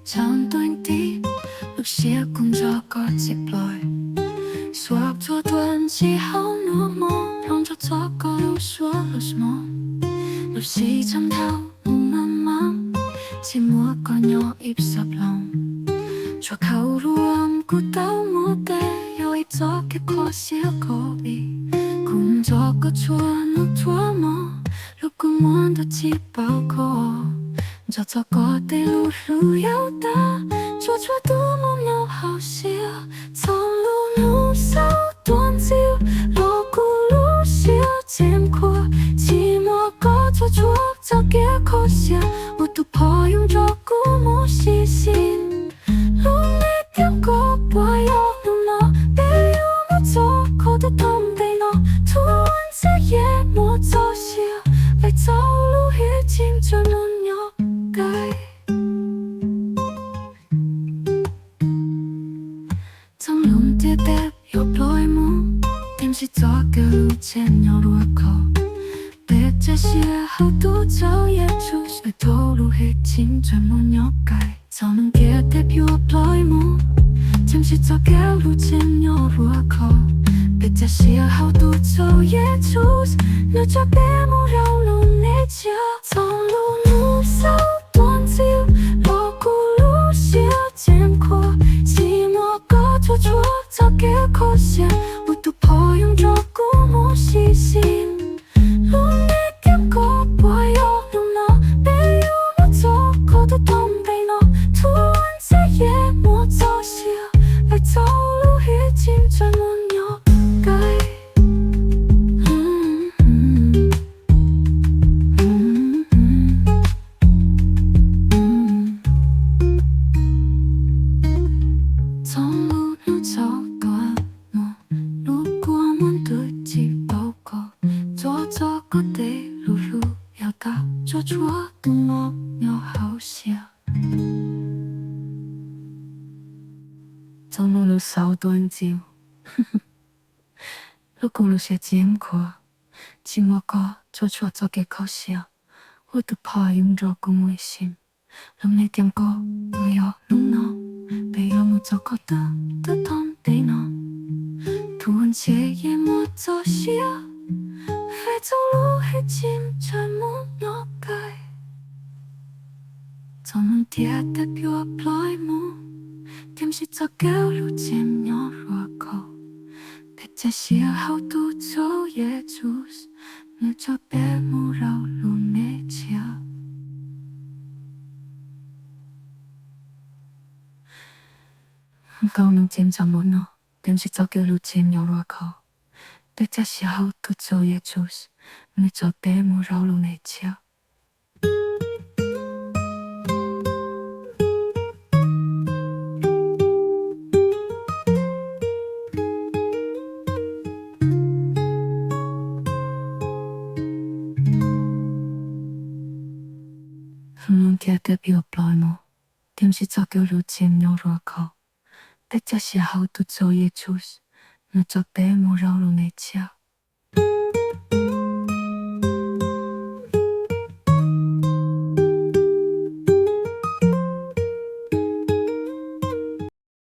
Tsaus ntuj nti, lub siab kuv nrog koj txiav plawg, suav txhua tuaj ntxiv hauv nruab hmo, hloov nrog txog koj lub suab los mog, lub sij tsam dhau mus maj mam, tsis muaj koj nyob ib sab hloov, tsuas khaus luam kuv tau muaj tes, yog ib txoj kev kho siab kho li, kuv nrog koj txhua hnub txhua hmo, lub kua muag ntuj tsis paub koj, nrog txog koj tej lus hlub yaus tag, tsuas tsuas tus mus nyob hauv siab, txog lub hnub xaus tuaj ntxiv, los kuv lub siab tseem khuav, tsis muaj koj tsuas tsuas txoj kev kho siab, ua tus phom yuav nrog kuv mus sim sim, lub neej tiam koj puas yog hnub no, peb yuav mus txog koj tus thoob ntev no, txhua ntxhiab yeej muaj txoj sia, peb txoj lus hwj chim tsuas mus nyob kaim. Txoos lub ntiaj teb yuav ploj mus, tiam sis txoj kev hlub tseem nyob ruaj khov, peb txoj sia hauv tus txo Yexus, peb txoj lus hwj chim tsuas mus nyob kaim. Txoos lub ntiaj teb yuav ploj mus, tiam sis txoj kev hlub tseem nyob ruaj khov, peb txoj sia hauv tus txo Yexus, nws coj peb mus rau lub neej tshiab. Txoos lub hnub xaus tuaj ntxiv, los kuv lub siab tseem khuav, tsis muaj koj tsuas tsuas txoj kev kho siab, ua tus phom yuav nrog kuv mus sim sim, lub neej tiam koj puas yog hnub no, peb yuav mus txog koj tus thoob ntev no, txhua ntxhiab yeej muaj txoj sia, peb txoj lus hwj chim tsuas mus nyob kaim. Txoos lub hnub xaus tuaj mus, lub kua muag ntuj tsis paub koj, nrog txog koj tej lus hlub yaus tag, tsuas tsuas tus mus nyob hauv siab. Txoos lub hnub xaus tuaj ntxiv, lub kua lub siab tseem khuav, tsis muaj koj tsuas tsuas txoj kev kho siab, ua tus phom yuav nrog kuv mus sim, lub neej tiam koj puas yog hnub no, peb yuav mus txog koj tus thoob ntev no, txhua ntxhiab yeej muaj txoj sia, peb txoj lus hwj chim tsuas mus nyob kaim. Txoos lub ntiaj teb yuav ploj mus, tiam sis txoj kev hlub tseem nyob ruaj khov, peb txoj sia hauv tus txo Yexus, nws coj peb mus rau lub neej tshiab. Txoos lub ntiaj teb yuav ploj mus, tiam sis txoj kev hlub tseem nyob ruaj khov, peb txoj sia hauv tus txo Yexus, nws coj peb mus rau lub neej tshiab. Lub ntiaj teb yuav ploj mus, tiam sis txoj kev hlub tseem nyob ruaj khov, peb txoj sia hauv tus txo Yexus, nws coj peb mus rau lub neej tshiab.